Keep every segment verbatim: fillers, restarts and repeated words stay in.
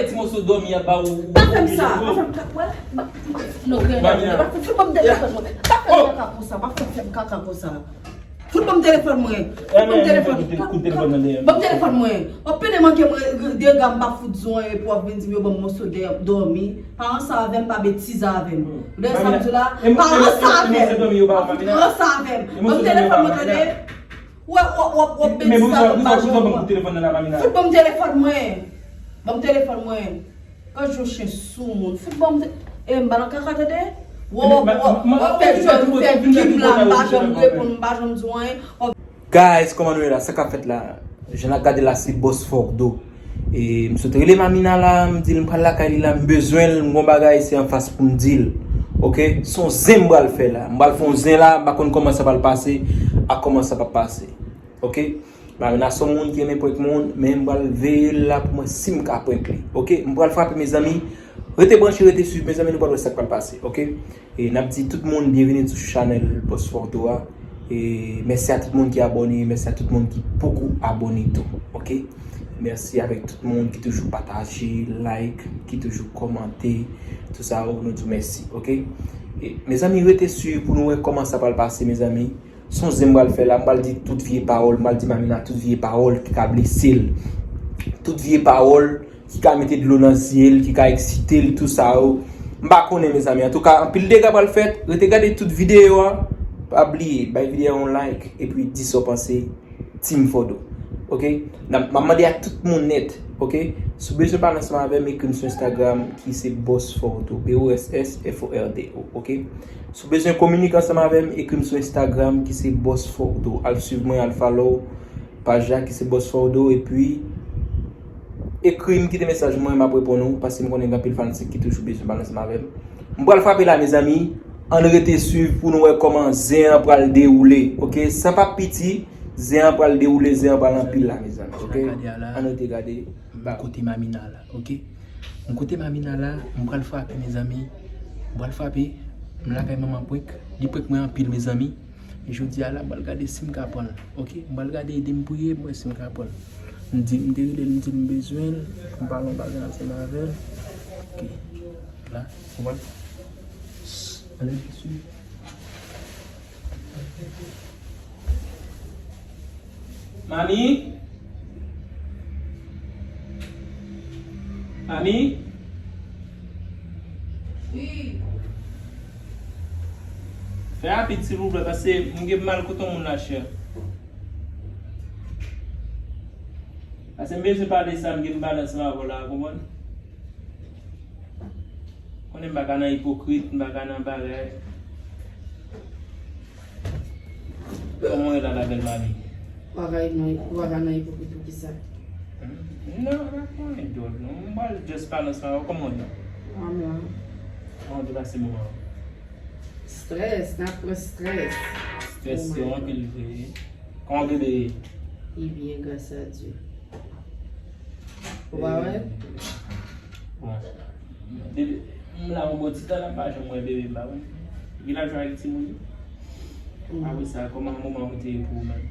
Ti moso dòmi a ba ou. Pa fè m sa. Pa fè m sa. Wè. Non, grann, pa fè m, fout ban m telefòn mwen. Pa fè m kaka konsa. Pa fè m kaka konsa. Fout ban m telefòn mwen. Fout ban m telefòn. Ban m telefòn mwen. W ap pede manke mwen dega, m pa fout zwen epi w ap vin di m yo ban m moso dòmi. Pa ranse avè m, pa betize avè m. Ou tande sa m di w la? Pa ranse avè m. Pa fout ranse avè m. Ban m telefòn mwen, tande. W ap, w ap, w ap, w ap betize avè m, pa janm pran. Fout ban m telefòn mwen. Ban m telefòn mwen. Gad yon chen soumoun. Fout ban m te-, e m pa nan kaka tande. W ap, w ap, w ap fè jwèt, ou fè gim la, m pa janm reponn, m pa janm di w anyen. W ap Guys, kòman nou ye la? Sa k ap fèt la? Jan n ap gade la, se Bòs Fordo. E m sot rele Mamina la, m di l m pral lakay li la, m bezwen l, m gon bagay, se anfas pou m di l. Oke? Se yon zen m pral fè la. M pral fè yon zen la, m pa konn kòman sa pral pase, ak kòman sa p ap pase. Oke? Marina se yon moun ki renmen prank moun, men m pral veye l la pou mwen si m ka prank li. Oke, m pral frape, mezanmi. Rete branche, rete swiv, mezanmi, nou pral wè sa k pral pase, oke? E n ap di tout moun byenvini sou chanèl Bòs Fordo a. E mèsi a tout moun ki abòne, mèsi a tout moun ki poko abòne tou, oke? Mèsi avèk tout moun ki toujou pataje, like, ki toujou kòmante, tout sa yo, nou di w mèsi, oke? E mezanmi, rete swiv pou nou wè kòman sa pral pase, mezanmi. Se yon zen m pral fè la, m pral di tout vye pawòl, m pral di Mamina tout vye pawòl ki ka blese l. Tout vye pawòl ki ka mete dlo nan zye l, ki ka eksite l, tout sa yo. M pa konnen, mezanmi. Antouka, anpil dega pral fèt. Rete gade tout videyo a. Pa bliye, bay videyo a yon like, epi di sa w panse. Team Fordo. Oke? N ap, m ap mande a tout moun nèt. Oke? Si w bezwen pale ansanm avè m, ekri m sou Instagram ki se Boss Fordo. B O S S F O R D O. Oke? Si w bezwen kominike ansanm avè m, ekri m sou Instagram ki se Boss Fordo. Al swiv mwen, al follow paj la ki se Boss Fordo. Epi, ekri m, kite mesaj mwen, m ap reponn ou. Paske m konnen gen anpil fanatik ki toujou bezwen pale ansanm avè m. M pral frape la, mezanmi. Ann rete swiv pou nou wè kòman zen an pral dewoule. Oke? Sa p ap piti. Zen an pral dewoule, zen an pral anpil la, mezanmi, oke? Ann rete gade. M kote Mamina la, oke? M kote Mamina la, m pral frape, mezanmi. M pral frape. M lakay manman prank. Li prank mwen anpil, mezanmi. Jodi a la, m pral gade si m ka pran l, oke? M pral gade, ede m priye, m wè si m ka pran l. M di, m te rele l, m di l m bezwen l, pou m pale yon bagay ansanm avè l. Oke. La, ou wè? Ann rete swiv. Mami? Mami? Wi. Fè rapid, silvouplè, paske m gen mal kote yon moun la, chè. Paske m bezwen pale sa, m gen m pale ansanm avè w la, ou konprann? Konnen m pa ka nan ipokrit, m pa ka nan bagay. Kòman w ye la, la bèl mami? Ou pa ka nan, ou pa ka nan ipokrit pou kisa? Hmm? Non, pa pou anyen dòt, non. M pral just pale ansanm avè w, kòman w ye? Mwen la. Kòman w te pase moman an? Strès, n ap pran strès. Strès se yon anpil vre. Kòman bebe ye? Li byen, gras a Dye. Ou pa wè? Bon. Bebe, m la yon bon ti tan la, m pa janm wè bebe m, pa wè. Gen laj ou ak timoun yo? Apre sa, kòman moman an te ye pou ou menm?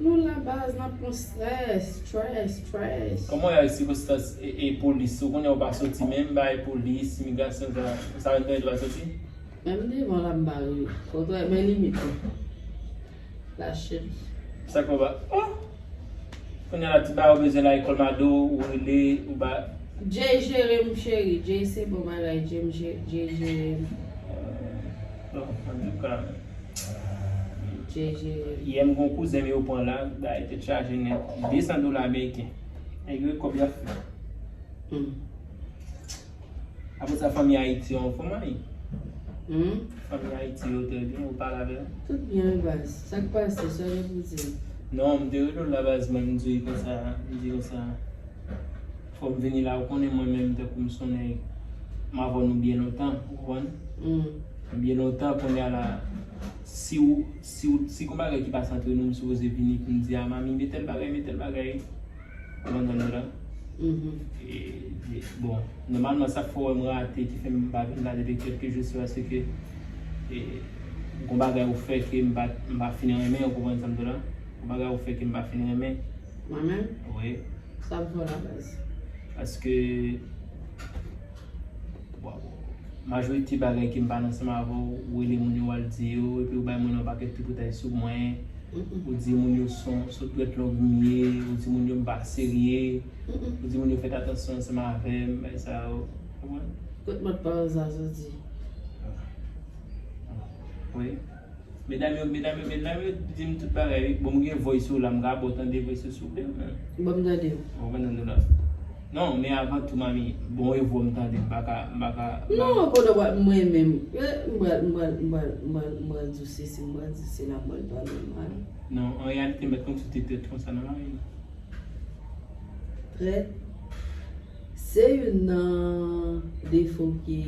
Nou la baz, n ap pran strès, strès, strès. Kòman w ye ak sikonstans e, e polis? Ou konnen ou pa soti menm, bay polis, imigrasyon, sa, sa yo te pa soti? Menm devan la m pa rele. Kontrè, men limit mwen. La cheri. Sa k fè w pa? Oh! Kounye a la, ti bagay ou bezwen la, ekòl Mado, ou rele, ou ba. Jay jere m, cheri. Jay se bon bagay, Jay m je-, Jay jere m. Non, antouka. Jay jere m. Yè m gon kouzen m yo pran la, bay tèt chaje nèt. De san dola ameriken. Nèg yo kòb y ap fè. Hmm. Apre sa, fanmi Ayiti an, fanmi Ayiti. Hmm? Fanmi Ayiti yo, trè byen, ou pale avè yo? Tout byen, wi, baz. Sa k pase, sa w gen pou di m? Non, m te rele w la, baz, mwen, m di konsa, m di konsa. Fò m vini la, ou konnen mwen menm, tankou m se yon nèg, m avè w nou byen lontan, ou konprann? Hmm. Byen lontan, kounye a la, si w, si w, si gon bagay ki pase antre nou, m sipoze vini pou m di, a, mami, men tèl bagay, men tèl bagay. Ou konprann sa m di w la? Mhm. E, e, bon, nòmalman, sa k fè w wè m rate, ki fè m pa vin la depi kèlke jou, se paske, e, gon bagay ou fè ke m pa, m pa fin renmen, ou konprann sa m di w la? Gon bagay ou fè ke m pa fin renmen. Mwen menm? Wi. Sa m fè w la, baz? Paske, bon, majorite bagay ke m pale ansanm avè w, ou rele moun yo, w al di yo, epi ou bay moun yon pakèt tripotay sou mwen, ou di moun yo son, son dwèt long m ye, ou di moun yo m pa serye, ou di moun yo fèt atansyon ansanm avè m, bagay sa yo, w konprann? Kot mòd pawòl sa soti? Wi. Medam yo, medam yo, medam yo di m tout bagay, wi. Bon, m gen voice yo la, m ka ba w tande voice yo, souple, men. Ban m tande w. Bon, ban m tande w la. Non, men avan tou, manmi, bon, e vwa m tande, m pa ka, m pa ka, m pa Non, kote w ap mwen menm. Eh, m pral, m pral, m pral, m pral, m pral di w sesi, m pral di w sela, m pral pale mal. Non, an reyalite, m mèt konn sou te tèt konsa nan lari. Trèt. Se youn nan defo ke,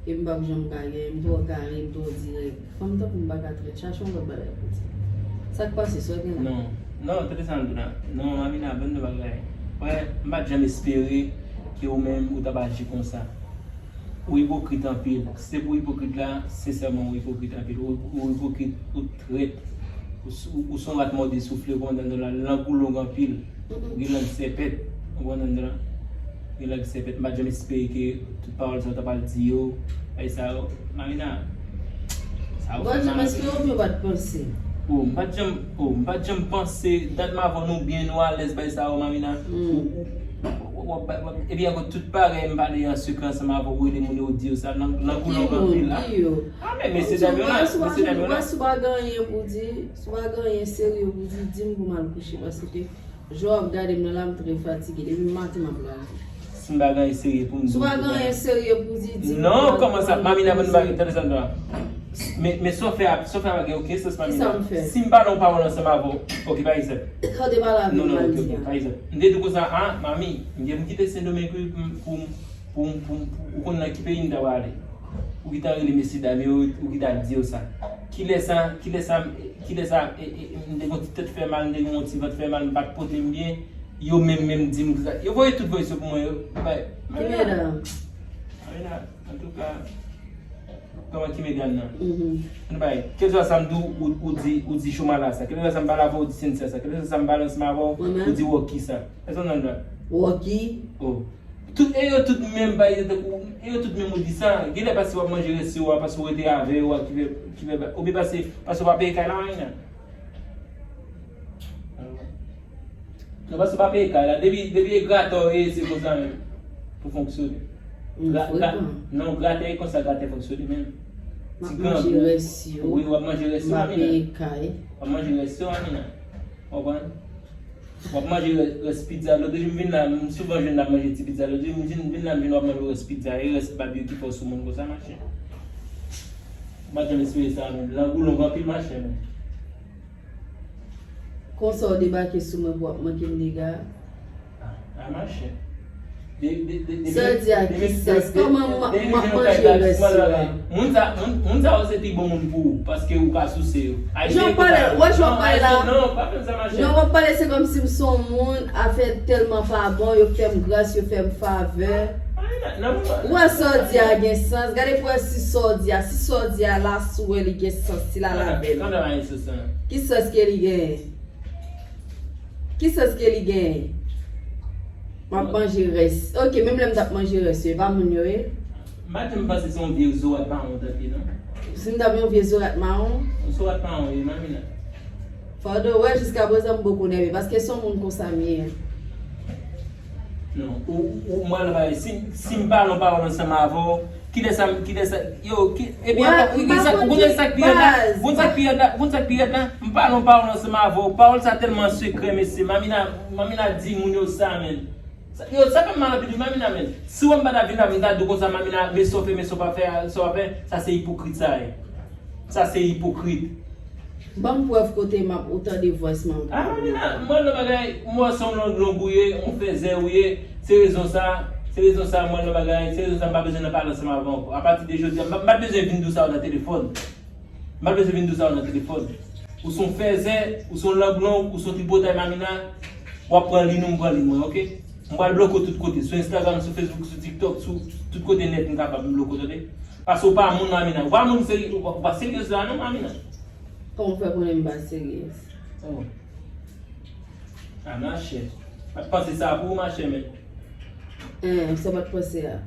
ke m p ap janm ka genyen. M twò kare, m twò dirèk. Fanm tankou m pa ka trèt. Chache yon lòt bagay pou di. Sa k pase, sa w gen la? Non, non, tande sa m di w la. Non, Amina, ban m di w bagay. Wè, m pa t janm espere ke ou menm ou t ap aji konsa. Ou ipokrit anpil. Si se pou ipokrit la, sensèman ou ipokrit anpil. Ou, ou ipokrit, ou trèt. Ou, s- ou, ou s on rat mòde soufle, ou konprann tande la, lang ou long anpil. Ou gen lang sèpèt, ou konprann tande la. Ou gen lang sèpèt. M pa t janm espere ke tout pawòl sa ou t ap al di yo, bagay sa yo. Amina, sa ou fè mal. Ou pa t janm espere oubyen ou pa t panse? Oh, m pa t janm, oh, m pa t janm panse. Dat m avè w, nou byen, nou alèz, bagay sa yo, Amina. Ou, ou, w ap, w ap, epi ankò tout bagay m pale an sekrè ansanm avè w, ou rele moun yo, ou di yo sa, lang, lang ou long anpil la. Ki moun? Ki yo? Ah, men mesye dam yo la, mesye dam yo la. Si w pa gen anyen pou di, si w pa gen anyen serye pou di, di m pou m al kouche, paske jan w ap gade m nan la, m trè fatige. Depi maten m ap la. Si m pa gen anyen serye pou m di, si w pa gen anyen serye pou di, di m pou m al kouche. Non, kòman sa? Manmi, nan moun bagay, tande sa m di w la. Men, men sa w fè a, sa w fè a pa gen okenn sans, manmi. Kisa m fè? Si m pale yon pawòl ansanm avè w, oke, pa egzanp. Sa w te pale avè m, non, non, oke, oke, pa egzanp. M te di w konsa, ah, manmi, m gen pou m kite Sendomeng wi, pou, pou, pou, pou, ou konn nan ki peyi m ta prale. Ou gentan rele mesye dam yo, ou gentan di yo sa. Kilè sa, kilè sa, kilè sa, e, e, e, m te gen yon ti tèt fè mal, m te gen yon ti vant fè mal, m pa t pote m byen. Yo menm, menm di m sa. Yo voye tout voice yo pou mwen, yo. Bay, ki medam? Amina, antouka, kòman ki medam nan? Ann bay, kèlkeswa sa m di w, ou, ou di, ou di Chomala sa. Kèlkeswa sa m pale avè w, ou di Cynthia sa. Kèlkeswa sa m pale ansanm avè w, ou di Rocky sa. Èske w konprann la? Rocky? Oh. Tout, e yo tout menm, pa egzanp, tankou, e yo tout menm ou di sa. Genlè paske w ap manje rès yo a, paske w rete avè yo a, ki fè, ki fè, oubyen paske, paske w pa peye kay la, Amina. Non, paske w pa peye kay la. Depi, depi e gratè w ye, se konsa menm pou fonksyone. Gra-, gra-, non, gratè e konsa gratè fonksyone menm. M ap manje rès yo. Wi, w ap manje rès yo, Amina. M pa peye kay. W ap manje rès yo, Amina. W konprann? W ap manje rè-, rès pizza. Lòt jou m vin la, m souvan jwenn l ap manje ti pizza. Lòt jou m vin, vin la, m jwenn w ap manje rès pizza. E rès barbecue fè w sou moun konsa, machè. M pa t janm espere sa, men. Lang ou long anpil, machè, men. Konsa w debake sou mwen pou w ap manke m dega. Ah, ah, machè. Sa di a ki sens? Kòman m ap manje rès yo a? Moun sa, moun, moun sa yo se pi bon moun pou ou, paske ou ka souse yo. Jan w pale, wè jan w pale la. Non, pa fè m sa, machè. Jan w ap pale, se kòmsi m se yon moun, afè tèlman pa bon, yo fè m gras, yo fè m favè. Ou wè sa w di a gen sans? Gade pou wè si sa w di a, si sa w di a la, si w wè li gen sans, si l al avè l. Ki sans ke li genyen? Ki sans ke li genyen? M ap manje rès. Oke, menm lè m t ap manje rès yo, e pa moun yo ye? M pa t janm panse se yon vye zorat mawon w t ap ye, non. Si m t ap yon vye zorat mawon? Yon zorat mawon w ye, Mamina. Fòdo, wè, jiskaprezan m poko nève, paske se yon moun konsa m ye. Non, ou, ou, mwen, si, si m pale yon pawòl ansanm avè w, Kilè sa, kilè sa, yo, ki, ebyen, ou konn sa k pi rèd la? Ou konn sa k pi rèd la? Ou konn sa k pi rèd la? M pale yon pawòl ansanm avè w. Pawòl sa tèlman sekrè, mesye. Mamina, Mamina di moun yo sa, menn. Sa, yo, sa fè m mal anpil, wi, Mamina, menn. Si w wè m pa ta vin la, m ta di w konsa, Mamina, men sa w fè, men sa w pa fè, sa w pa fè, sa se ipokrit sa ye. Sa se ipokrit. Ban m prèv kote m ap, ou tande voice m ap. Ah, Mamina, m pral nan bagay, m wè se yon long, long ou ye, yon fèzè ou ye, se rezon sa, se rezon sa m pral nan bagay, se rezon sa m pa bezwen nan pale ansanm avè w ankò. Apati de jodi a, m pa, m pa t bezwen vin di w sa yo nan telefòn. M pa t bezwen vin di w sa yo nan telefòn. Ou se yon fèzè, ou se yon lang long, ou se yon tripotay, Mamina, w ap pran liy nou, m pran liy mwen, oke? M pral bloke w tout kote, sou Instagram, sou Facebook, sou TikTok, sou tout kote nèt m kapab, m bloke w, tande? Paske w pa moun, Mamina, w pa moun serye, w pa, w pa serye la non, Mamina. Kòman w fè konnen m pa serye? Oh. Ah, machè. M pa t panse sa pou ou, machè, men. Hein, sa pa t panse a.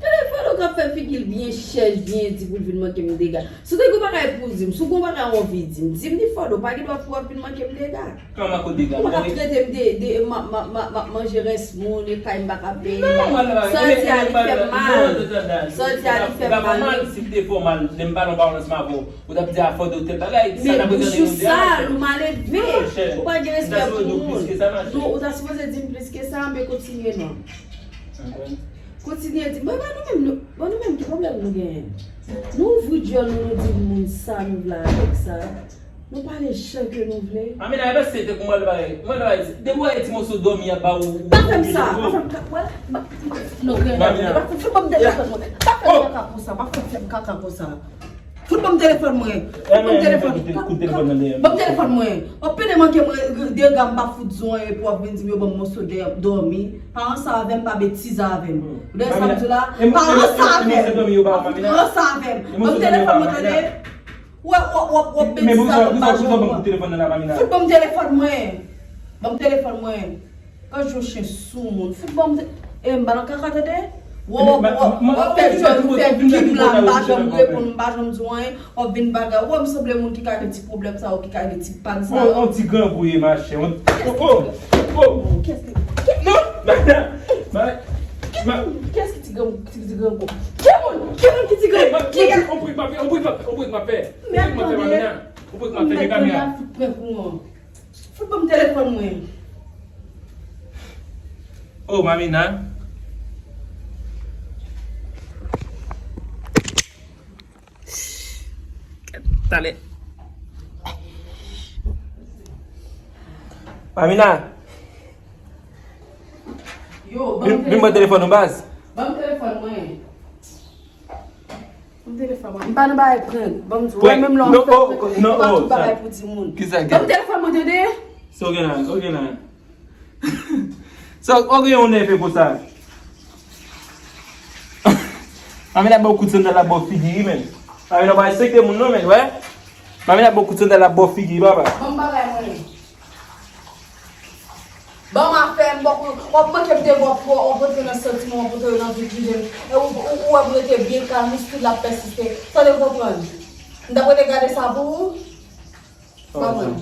Gade Fado k ap fè figi l byen chèch, byen di pou l vin manke m dega. Si w te gen yon bagay pou w di m, si w gen yon bagay w anvi di m, di m li Fado, pa gen dwa pou w ap vin manke m dega. Kòman kote gade? Ou pa ka trete m de, de, m ap, m ap, m ap, m ap manje rès moun, e kay m pa ka peye. Non, m pa ka. Santi a li fè m mal. Santi a li fè m mal. Si m te fè w mal, lè m pale yon pawòl ansanm avè w, ou t ap di a Fado tèl bagay, sa n ap regle yon de a. Men bouch ou sal, ou malelve. Ou pa gen respè pou moun. Non, ou ta sipoze di m plis ke sa, men kontinye non. Kontinye di, bon, ban nou menm, nou, ban nou menm, ki pwoblèm nou genyen? Nou ouvri dyòl nou, nou di moun sa nou vle avèk sa. Nou pale jan ke nou vle. Amina, e pa se te kou mwen l bay, mwen l bay, depi w wè ti moso dòmi ap ba ou. Pa fè m sa, pa fè m ka, wè, pa, non, grann, pa fè, fè ban m telefòn mwen. Pa fè m kaka konsa, pa fè m kaka konsa. Fout ban m telefòn mwen. Fout ban m telefòn. Ban m telefòn mwen. W ap pede manke mwen dega, m pa fout zwen epi w ap vin di m yo ban m moso dòmi. Pa ranse avè m, pa betize avè m. Ou tande sa m di w la? Pa ranse avè m. Pa fout ranse avè m. Ban m telefòn mwen, tande. W ap, w ap, w ap, w ap betize avè m, pa janm. Fout ban m telefòn mwen. Ban m telefòn mwen. Gad yon chen sou moun. Fout ban m te, e m pa nan kaka tande. W ap, w ap, w ap, w ap fè jwèt ou fè kim la, m pa janm reponn, m pa janm di w anyen. W ap vin bagay. W wè m sanble moun ki ka gen ti pwoblèm sa yo, ki ka gen ti pàn sa yo. On ti grangou ye, machè. On, oh, oh, oh. Kiyès ki, kiyès ki, non, kiyès ki ti grangou, ti, ti grangou? Ki moun? Ki moun ki ti grangou? Ki moun? On prank m ap fè, on prank m ap fè, on prank m ap fè, Mamina. On prank m ap fè, men kamera. Fout prank ou an. Fout ban m telefòn mwen. Oh, Mamina. Talè. Mamina. Yo, ban m telefòn. Vin, vin ban telefòn ou, baz. Ban m telefòn mwen. Ban m telefòn mwen. M pa nan bagay prank. Ban m di w, wè, menm lè w ap fè prank, ou pa tout bagay pou di moun. Kisa gen? Ban m telefòn mwen, tande? Sa w gen la, sa w gen la. Sa w gen yon nève konsa? Mamina ba w kout sandal la bò figi, wi, menn. Mamina ba respekte moun, non, menn, wè. Mamina ba w kout sandal la bò figi, papa. Ban m bagay mwen. Ban m afè m, bòkò, w ap manke m dega, w ap, w ap rantre nan santiman, w ap rantre nan vi prive m. E ou, ou, ou wè m rete byen kalm, ou still ap pèsiste. Sa w te konprann? M t ap rete gade sa pou ou? Ban mwen.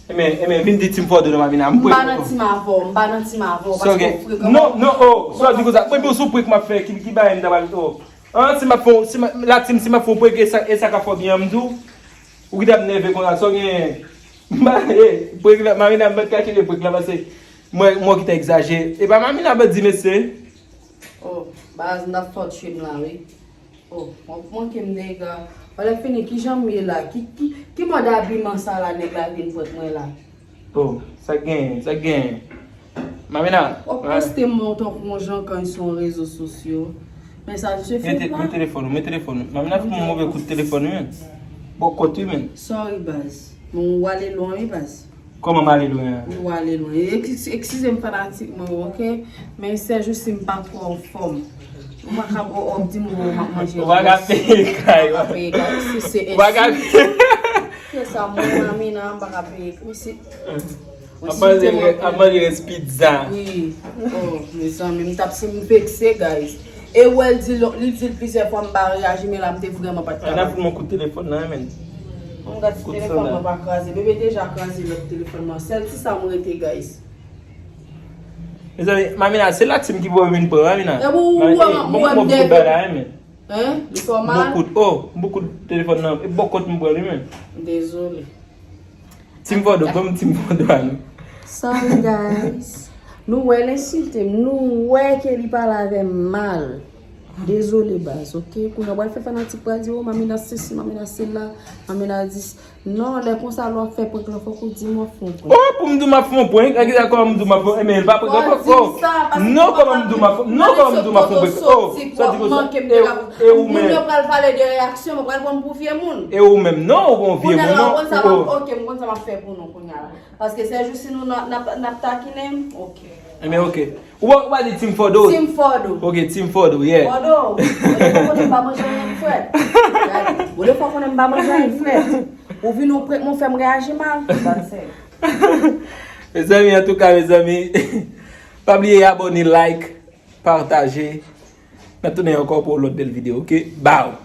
Ebyen, ebyen, vin di Team Fado non, Mamina. M pa nan team avè w, m pa nan team avè w, paske w frekan. Non, non, oh, sa w di konsa. Mwen, bon, sou prank m ap fè, ki, ki bagay m ta pral, oh. An, si m ap fè, si m, la team, si m ap fè prank, e sa, e sa ka fè w byen, m di w. Ou ki t ap nève konsa, sa w genyen? M pa, eh, prank la, Mamina, m pa t kalkile prank la, paske mwen, mwen ki t egzajere. E pa Mamina, ban di mesye. Oh, baz, m t ap fè w tchwe m la, wi. Oh, w ap manke m dega. Wè lè fini, kijan m ye la? Ki, ki, ki mòd abiman sa la nèg la vin prank mwen la? Oh, sa k genyen, sa k genyen? Mamina. W ap poste m tankou yon jan kan sou rezo sosyo. Men sa misye fè la. Men telefòn ou, men telefòn ou. Mamina fout yon move kout telefòn wi, menn. Bòkòt wi, menn. Sorry, baz. Men w ale lwen wi, baz. Kòman m ale lwen an? Ou ale lwen. Ex-, eskize m fanatik mwen, oke? Men sèjou si m pa twò anfòm. Ou pa ka, w ap di m, w ap manje. Ou pa ka peye kay. Ou pa ka peye kay. Si se ensi. Ou pa ka peye. Se sa, mwen, Mamina, m pa ka peye. Mesi. Ap manje, ap manje rès pizza. Wi. Oh, mezanmi, m t ap, si m vekse, guys. E w wè l di l, li di l plizyè fwa m pa reyaji, men la m te vrèman pa t kapab. Ann ap fout mwen kout telefòn nan, men. Ann gad si telefòn mwen pa kraze. Bebe deja kraze lòt telefòn mwen. Sèl ti sa m rete, guys. Mezanmi, Mamina, se la team ki pou vin pran, Mamina. E pou ou wè m, ou wè m dèyè. Hein? Li fè w mal? Bòkòt, oh, bòkòt telefòn nan. E bòkòt m pran li, men. Dezole. Team Fado, ban m Team Fado a nou. Sorry, guys. Nou wè l ensilte m. Nou wè ke li pale avè m mal. Dezole, baz, oke? Kounye a w pral fè fanatik pral di, oh, Mamina sesi, Mamina sela, Mamina dis. Non, lè konsa, lè w ap fè prank lan, fòk ou di m w ap fè yon prank. Oh, pou m di w m ap fè yon prank? An ki sa kòman m di w m ap fè? Ebyen, l pa prank ankò. Non, kòman m di w m ap fè? Non, kòman m di w m ap fè yon prank? Oh, sa w di konsa? E, e ou menm? Moun yo pral pale de reyaksyon, mwen pral pran m pou vye moun. E ou menm? Non, ou pa yon vye moun, non. Kounye a la, w konn sa m ap, oke, m konn sa m ap fè pou nou kounye a la. Paske se jou si nou n ap, n ap, n ap takinen m, oke. Ebyen, oke. Ou pa, ou pa di Team Fado? Team Fado. Oke, Team Fado, yeah. Fado, ou kote m pa manje anyen m frèt. Gade, bon, defwa konnen m pa manje anyen m frèt. Ou vin ou prank mwen, ou fè m reyaji mal. That's it. Mezanmi, antouka, mezanmi, pa bliye abòne, like, pataje. N ap tounen ankò pou yon lòt bèl videyo, oke? Baw!